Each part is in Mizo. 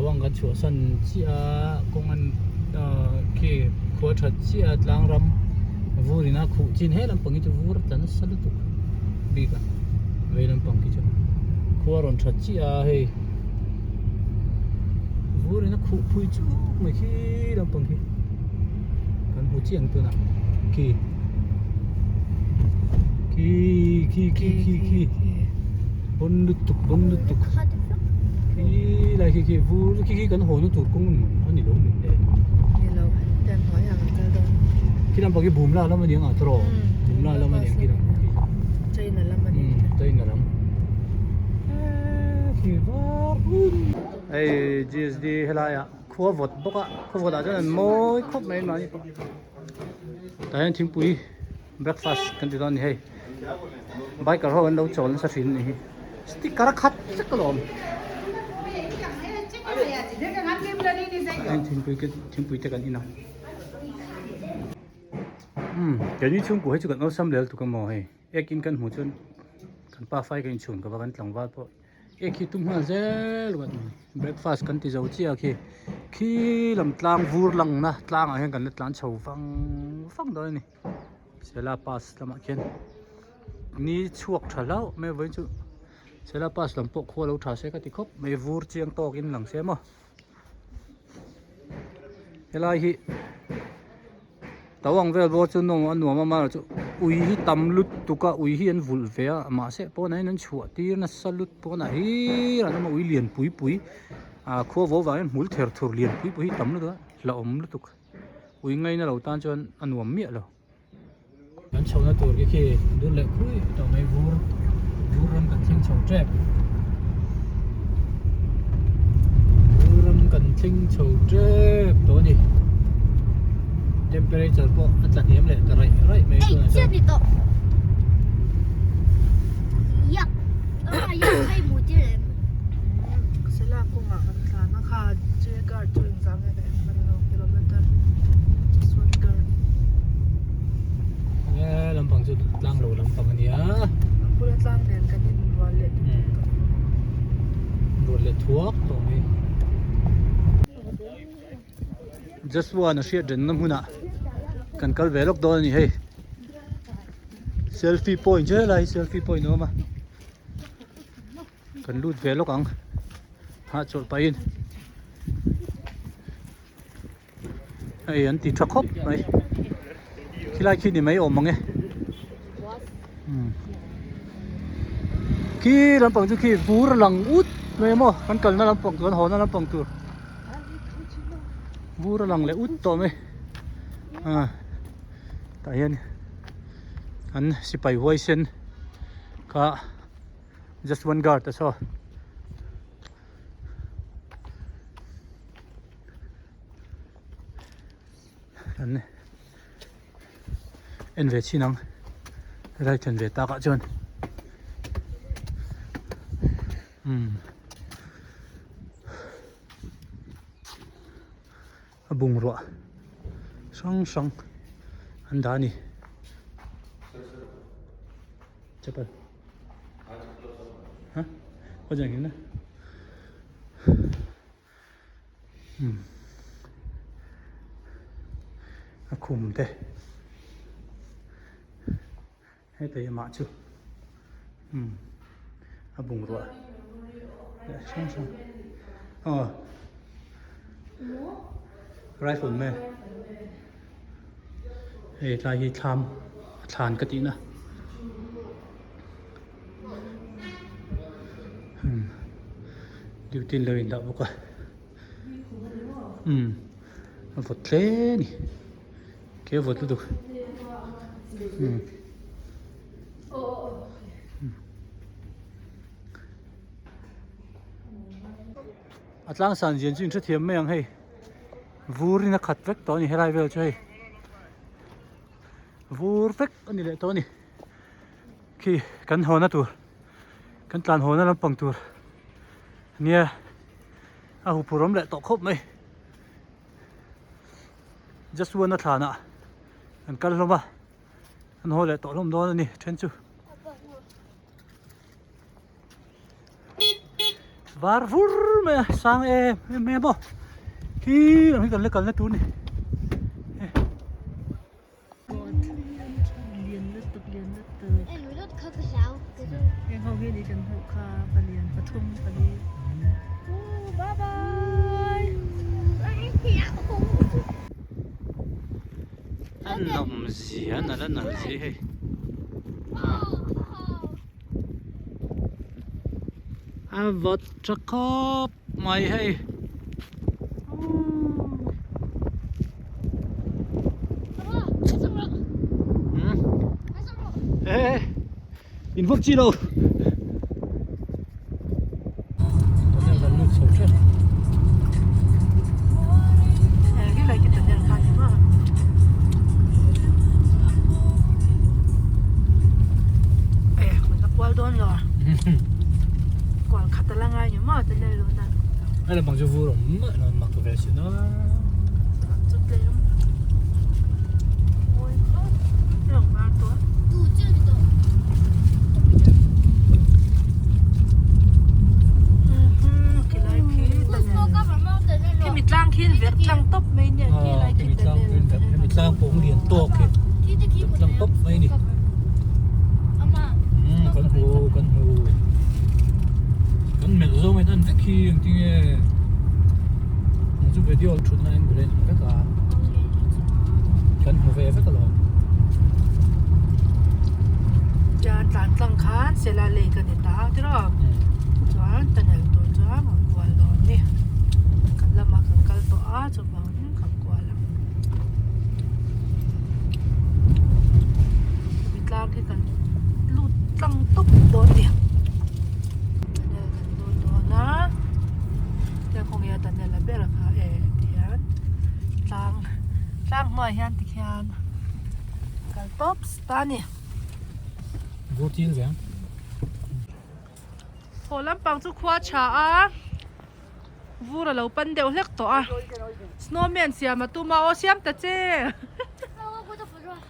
Tawang kan chhuahsan chiah a kawng an ahh khi khua that chiah a tlang ram vur in a khuh chin he lampang hi chu vur a tla nasa lutuk bik a vei lampang khi chu khua rawn that chiah a hei vur in a khuh phui chuk mai khi lampang khi kan hmu chiah ang tunah khi khi khi khi khi khi bon lutuk bon lutuk khi lai khi khi vur khi khi kan haw na tur kawng a ni lo ni le ni lo tiang hnuai ah kan kal dawn khi lampang hi bumla lam a ni ang ah tawh bumla lam a ni ang khi lampang khi china lam a ni china lam khi var hun hei gsd helai ah khua vawt bawk a khua vawt ah chuan an mawi khawp mai mahni pawh tah hian thingpui breakfast kan ti dawn a ni hei biker ho an lo chawl nasa thin a ni hi sticker a khat vek alawm thingpui te thingpui te kan in a umm keini chhungkua hi chu kan awlsam lel tuk amaw hei ek in kan hmuh chuan kan pa fai ka inchhun ka va kan tlangval pawh ek hi tum nghal zel ruat mai breakfast kan ti zo chiah khi khi lam tlang vur langna tlangah hian kan la tlan chho vang vang dawn a ni. Sela pass lamah khian ni chhuak tha hlauh mai vawiin chu Sela pass lam pawh khua lo tha se ka ti khawp mai vur chiang tawkin lang se maw helai hi tau ang vel bawr chu nawm a nuam a mahla chu ui hi tam lutuk a ui hi an vulh ve a mahse pawnah hian an chhuah tir nasa lut pawnah hi an awm a ui lian pui pui ah khua vo vangin hmul ther thur lian pui pui hi tam lutuk a hlauhawm lutuk. Ui ngaina lo tan chuan a nuam miah lo. Kan chhohna tur khi khi dur leh khui tawh mai vur vur ram kan thleng chho tep. Vur ram kan thleng chho tep tawh a ni. Temperature pawh a tla hniam leh ta raih raih mai tunah chuan. Sela kawngah kan tlan a kha J guard chu engzah nge ka en hman lo kilometer chuan guard He lampang chu tlang lo lampang a nia. A bula tlang nen kan in rual leh tih ka hmu. Rual leh thuak tawh mai. Just one a hriat renna hmunah kan kal ve lawk dawn a ni hei. Selfie point chu helai hi selfie point a awm a. Kan lut ve lawk ang hahchawlh pahin hei an ti tha khawp mai khilai khi ni mai awm ang e khi lampang chu khi vur a lang ut mai maw kan kalna lampang tur kan haw na lampang tur vur a lang leh ut tawh mai ah tah hian an sipai huaisen kha. Just one guard a saw. An en ve chin ang helai then ve takah chuan umm a bungrua hrang hrang an dah a ni. Chapal. Ha? Có dành nữa. A khum te. Heta hi amah chu. A bungrua. Hrang hrang. Aw. Rifle man. Hei tlai hi thlam a thlan ka tihna umm duty an lo indah bawk a umm a vawt hle a ni ke a vawt lutuk umm a tlang san zian chu in hrethiam mai ang hei. Vur in a khat vek tawh a ni helai vel chu hei vur vek a ni leh tawh a ni khi kan haw na tur kan tlan haw na lampang tur nia a huphurh awm leh tawh khawp mai just one a thlan ah an kal hlawm a an haw leh tawh hlawm dawn a ni then chu. var vur mai a sang em em mai a maw khi lam hi kan la kalna tur a ni. A nawm zia a nalh a nalh zia hei a vawt tha khawp mai hei e in vawk chi lo Hei lampang chu vur awm mah lo mak ve sin a. Hemi tlang pawh lian tawk hi tlang tawp mai a ni kan hmu kan hmu kan melh zawng in an vek hi engtinge chu video thutna angle a in ang vek a. Kan hmu ve vek alawm. Chuan tlan tlang khan Sela Lake a ni ta tiraw? Chuan tunnel tur chuan kan kual dawn ni. Kan lamah kan kal tawh a chuvangin kan kual ang. Hemi tlang hi kan lut tlang tawp dawn ni. Tunnel kan lut dawn a. Tia kawngia tunnel a ber kha e tihian tlang tlang hnuai hian tikhian kal tawp ta a ni. Vur til ve ang. Haw lampang chu khua tha a vur a lo pan deuh hlek tawh a snowman siam a tum a aw siam ta che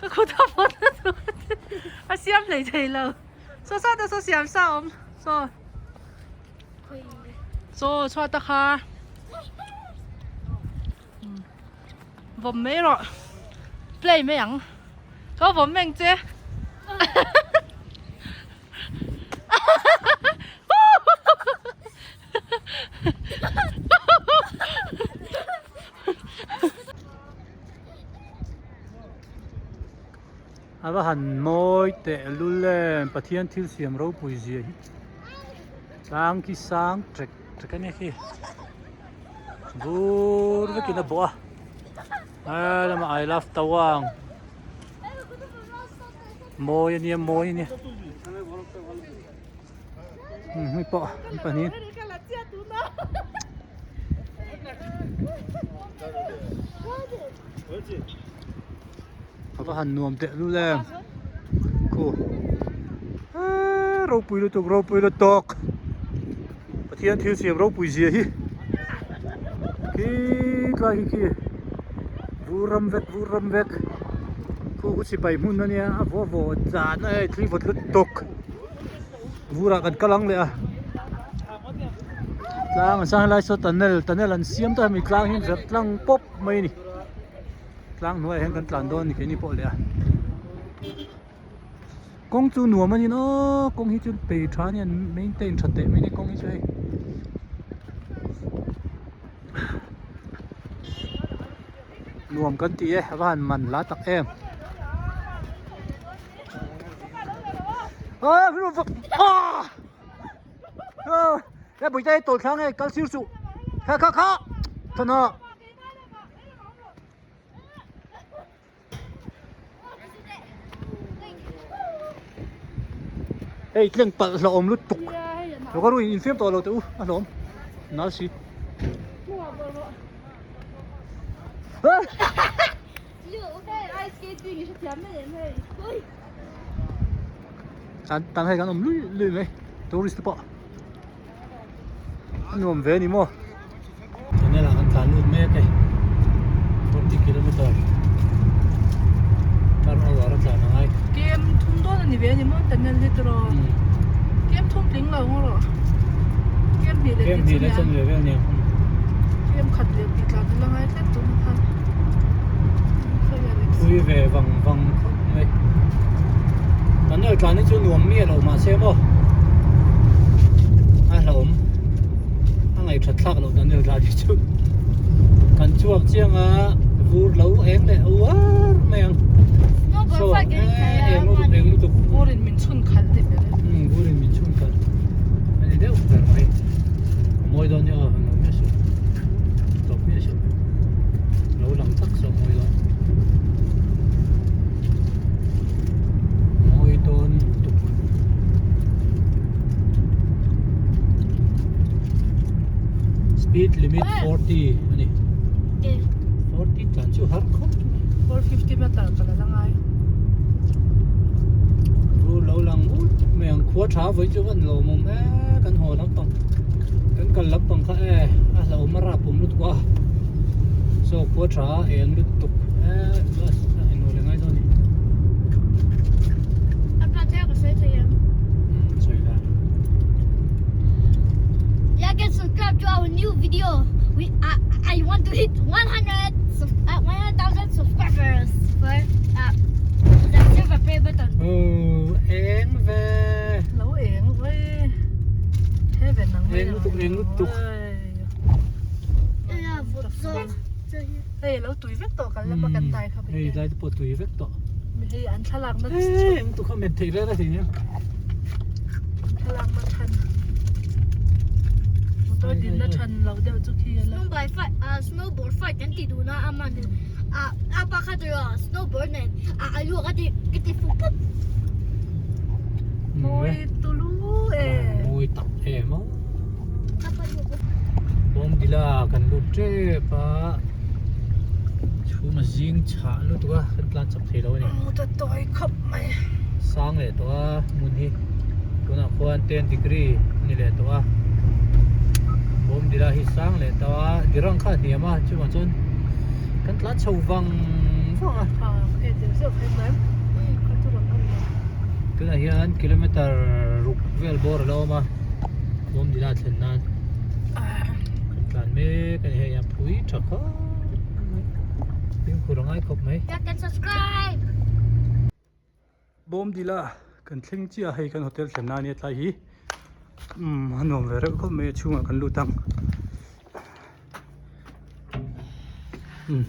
ka kut a vawt a siam hlei thei lo saw saw te saw siam sa awm saw. Chaw chhuat a kha vawm mai rawh play mai ang ka vawm eng che A va han mawi teh lul em Pathian thil siam ropui zia hi tlang khi sang ṭek ṭek a nia khi vur vekin a bawh a he lamah I love Tawang mawi a nia mawi a nia hei pawh an pahnih A va han nuam teh lul em khu eee ropui lutuk ropui lutuk Pathian thil siam ropui zia hi khi tlai khi khi vur ram vek vur ram vek khu khu sipai hmun a nia a vaw vaw zan a hei thli vawt lutuk vurah kan kal ang leh a tlang an sang helai saw tunnel tunnel an siam ta hemi tlang hi verh tlang pawp mai a ni. Tlang hnuaiah hian kan tlan dawn a ni keini pawh leh a kawng chu nuam a ni aw kawng hi chu pei tha a ni an maintain tha teh mai a ni kawng hi chu hei nuam kan ti e a va han man la tak em a bawihte tawlh thlang e kal sir suh kha kha kha thawhnaw. Hei tleng palh hlauhawm lutuk lo ka ruin infiam tawh lo teh u a hlawm nal si tan tan hei kan awm lui lui mai tourist te pawh A nuam ve a ni maw? Tunnel ah kan tlan lut mek e 40 kilometer per hour a tlan a ngai. Kem thum dawn a ni ve a ni maw tunnel hi tiraw? Kem thum tling lo ngaw rawh. Kem hnih leh Kem hnih leh chanve vel nia. Kem khat leh tih tlan la ngai tlat tun kha. Thui ve vang vang khawp mai. Tunnel tlan hi chu nuam miah lo mahse maw a hlauhawm a ngaihthat thlak loh tunnel tlan hi chu kan chhuak chiang a vur lo eng leh uar mai ang. So eng lutuk eng lutuk. Vurin min chhun khalh ni ber e. Umm vurin min chhun khalh a ni deuh ber mai. A mawi dawn nia aw lo miah suh tawp miah suh lo lang tak saw a mawi dawn. Mawi dawn lutuk. Speed limit 40 a ni. 40 tlan chu har khawp mai. 450 meter ka la la ngai. Ru lo lang ut mai ang khua tha vawi chu kan lo awm e kan haw lampang kan kal lampang kha e a hlauhawm a rap awm lutuk a saw khua tha a eng lutuk e bus a englo leh ngai dawn a ni. Sawi la. Like and subscribe to our new video. We I, I want to hit 100 sub, 100,000 subscribers for uh, the silver play button. Aw eng ve. Lo eng oi. Heaven ang mai Eng lutuk eng lutuk. Hei lo tui vek tawh kan lama kan tai kha. Hei lai te pawh tui vek tawh. Hei an thlalak na eng lutuk kha met theih reng a thei nia. Thlalak na than. Motor din na than lo deuh chu khi ala. Snowboard fight, snowboard fight kan ti duh na aman a pa kha chu snowboard nen a a luak a ti ka ti fuh pup. Mawi tulu e. Mawi tak em a. Bawngdila kan lut tep a. Chhum a zing chhah lutuk a kan tlan chak thei lo a ni. Mut a tawi khawp mai. Sang leh tawh a hmun hi tunah khuan 10 degree a ni leh tawh a. Bawngdila hi sang leh tawh a dirang kha a hniam a chuvang chuan kan tlan chho vang vang a. Tunah hian kilometer ruk vel bawr a lo awm a Bawngdila thlen nan. Kan tlan mek a ni hei a phui tha khawp mai fimkhur a ngai khawp mai. Like and subscribe. Bawmdila kan thleng chiah a hei kan hotel thlen na ania tlai hi umm a nuam ve reuh khawp mai a chhungah kan lut ang umm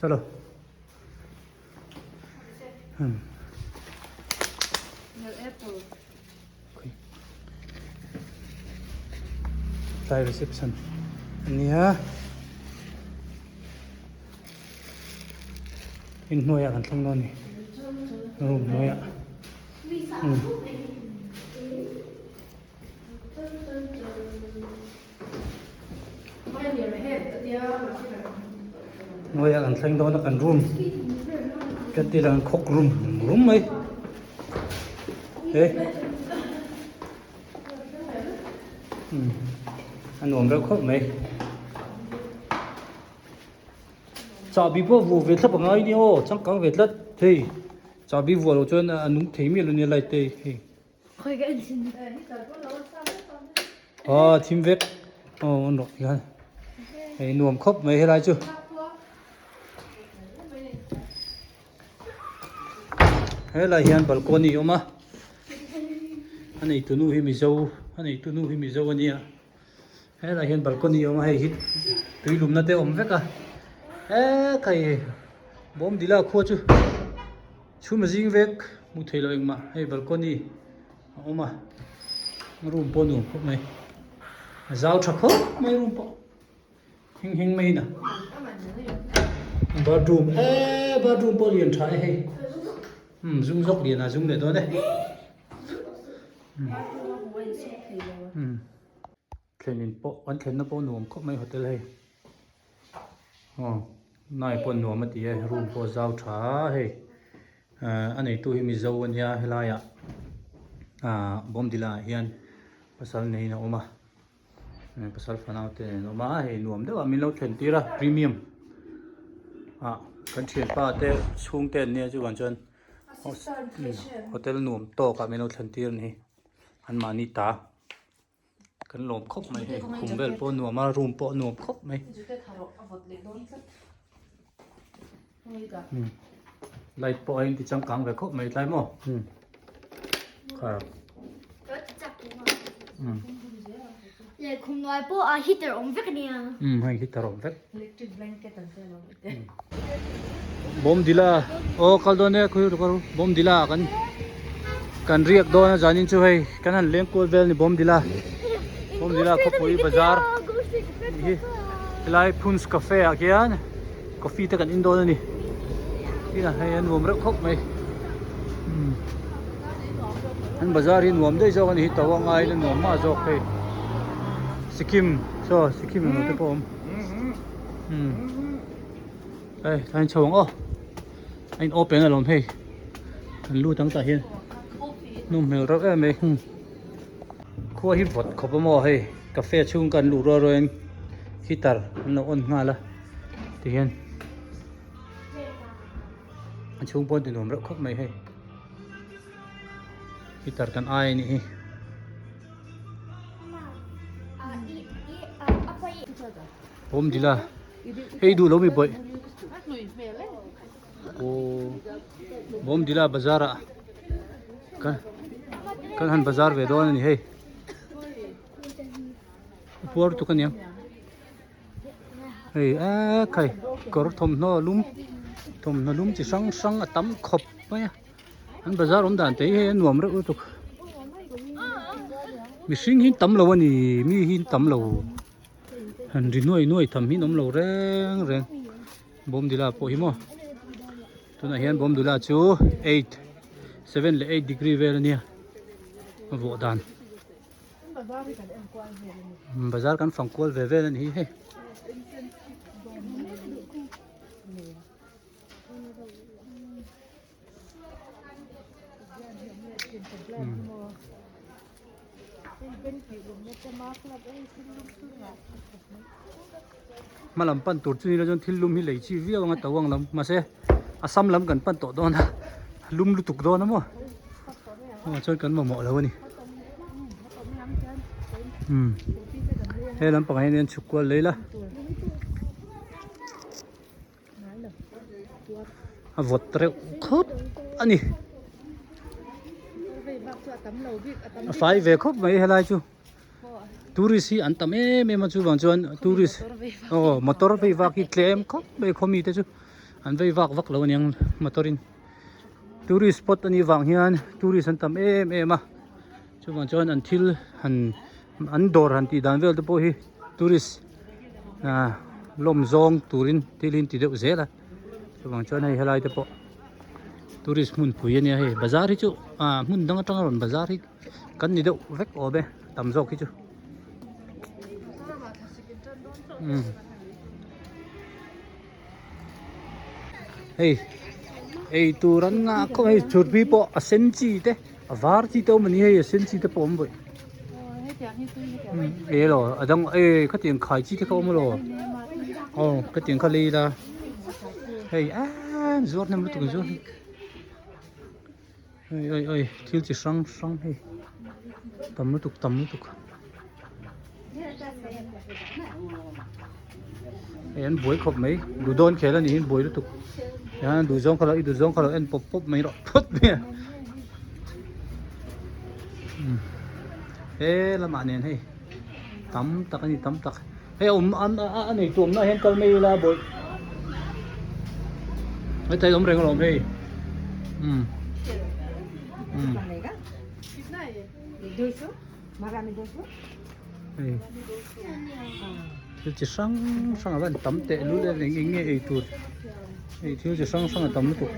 chalo umm. Tlai reception a nia inhnuaiah kan thleng dawn a ni room hnuaiah umm. Hnuaiah kan thleng dawn a kan room kan tih lang khawk rum rum mai he umm a nuam reuh khawp mai chahbi pawh vuah ve thlap a ngai nia aw changkang ve tlat hei chahbi vuah loh chuan a nung thei miah lo nia light te hei. Aw thim vek aw an rawk tikhan hei nuam khawp mai helai chu helai hian balcony a awm a a neitu nu hi mizo a neitu nu hi mizo a nia helai hian balcony a awm a hei hi tui lumna te a awm vek a hekhai bawmdila khua chu. Chhum a zing vek hmuh theih loh engmah hei balcony a awm a room pawh nuam khawp mai a zau tha khawp mai room pawh heng heng mai in a bathroom eee bathroom pawh lian tha e hei umm zum zawk lian a zum leh dawn e umm thlenin pawh an thlenna pawh nuam khawp mai hotel hei. Aw nai pawh nuam a ti e room pawh a zau tha a hei ahh a neitu hi mizo a nia helaiah ahh bawmdila ah hian pasal neiin a awm a pasal fanau te nen an awm a hei nuam deuh a min lo thlen tir a premium ah kan thianpa te chhungte an nia chuvang chuan hotel nuam tawk ah min lo thlen tir a ni anmahni ta. Kan lawm khawp mai hei khum vel pawh a nuam a room pawh a nuam khawp mai. Light pawh a inti changkang ve khawp mai tlai maw kha. Lehkhum hnuai pawh a heater awm vek ania. Umm hei heater awm vek. Bawmdila aw kal dawn e khawi ru Bawmdila ah kan kan riak dawn a zanin chu hei kan han leng kual vel a ni Bawmdila Bawmdila khawpui bazar hi helai Phuns cafe ah khian coffee te kan in dawn a ni ina hei a nuam reuh khawp mai umm an bazar hi nuam daih zawk a ni hi to a ngaiin a nuam mah zawk hei Sikkim saw Sikkim englo te pawh a awm. Umm hei tlai chho ang aw a in open alawm hei kan lut ang tah hian hnum hmel reuh em mai hmm khua hi vawt khawp a maw hei cafe chhung kan luh rual rual in heater an lo on nghal a tihian a chhung pawh an ti nuam reuh khawp mai hei heater kan ai a nih hi. Awm dila hei duh lo mi bawih aw bawm dila bazar ah kan kan han bazar ve dawn a ni hei puar tuk a niang hei a khai kawr thawmhnaw lum thawmhnaw lum chi hrang hrang a tam khawp mai a. An bazar awm dan te hi hei a nuam reuh lutuk mihring hi tam lo a ni mi hi tam lo han ri nuai nuai tham hi an awm lo reng reng Bawmdila pawh hi maw tunah hian Bawmdila chu eight seven leh eight degree vel a nia a vawh dan bazar kan fang kual ve vel a ni hi hei. Hma lam pan tur chu ni lo chuan thil lum hi lei chi viau anga to ang lam mahse a sam lam kan pan tawh dawn a lum lutuk dawn a maw aw chuan kan mamawh lo a ni umm he lampangah hian chhuk kual lei la. A vawt reuh khawp a ni a fai ve khawp mai helai chu tourist hi an tam em em a chuvang chuan tourist aw motor vei vak hi tlem khawp mai khaw mite chu an vei vak vak lo aniang motor in tourist spot anih vang hian tourist an tam em em a chuvang chuan an thil han an dawr han tih dan vel te pawh hi tourist ah lawm zawng turin thil hi an ti deuh zel a chuvang chuan hei helai te pawh tourist hmun pui a nia hei bazar hi chu ah hmun dang atanga rawn bazar hi kan ni deuh vek awm e tam zawk hi chu umm hei eitur an ngah khawp hei chhurpi pawh a sen chi te a var chi te awm a ni hei a sen chi te pawh a awm bawih e lo a dang e khatiang khai chi te kha awm elaw aw khatiang kha lei ila hei eee zuar hnem lutuk in zuar Oi oi oi thil chi hrang hrang hei tam lutuk tam lutuk hei an buai khawp mai duh dawn khel a nih hi buai lutuk hian duh zawng kha lo i duh zawng kha lo en pawp pawp mai rawh phawt mai a he lamah nen hei tam tak a ni tam tak hei a awm a nei tuamna ah hian kal mai ila bawih heta hi awm reng alawm hei umm umm hei thil chi hrang hrang a van tam teh lul em eng eng nge ei tur hei thil chi hrang hrang a tam lutuk.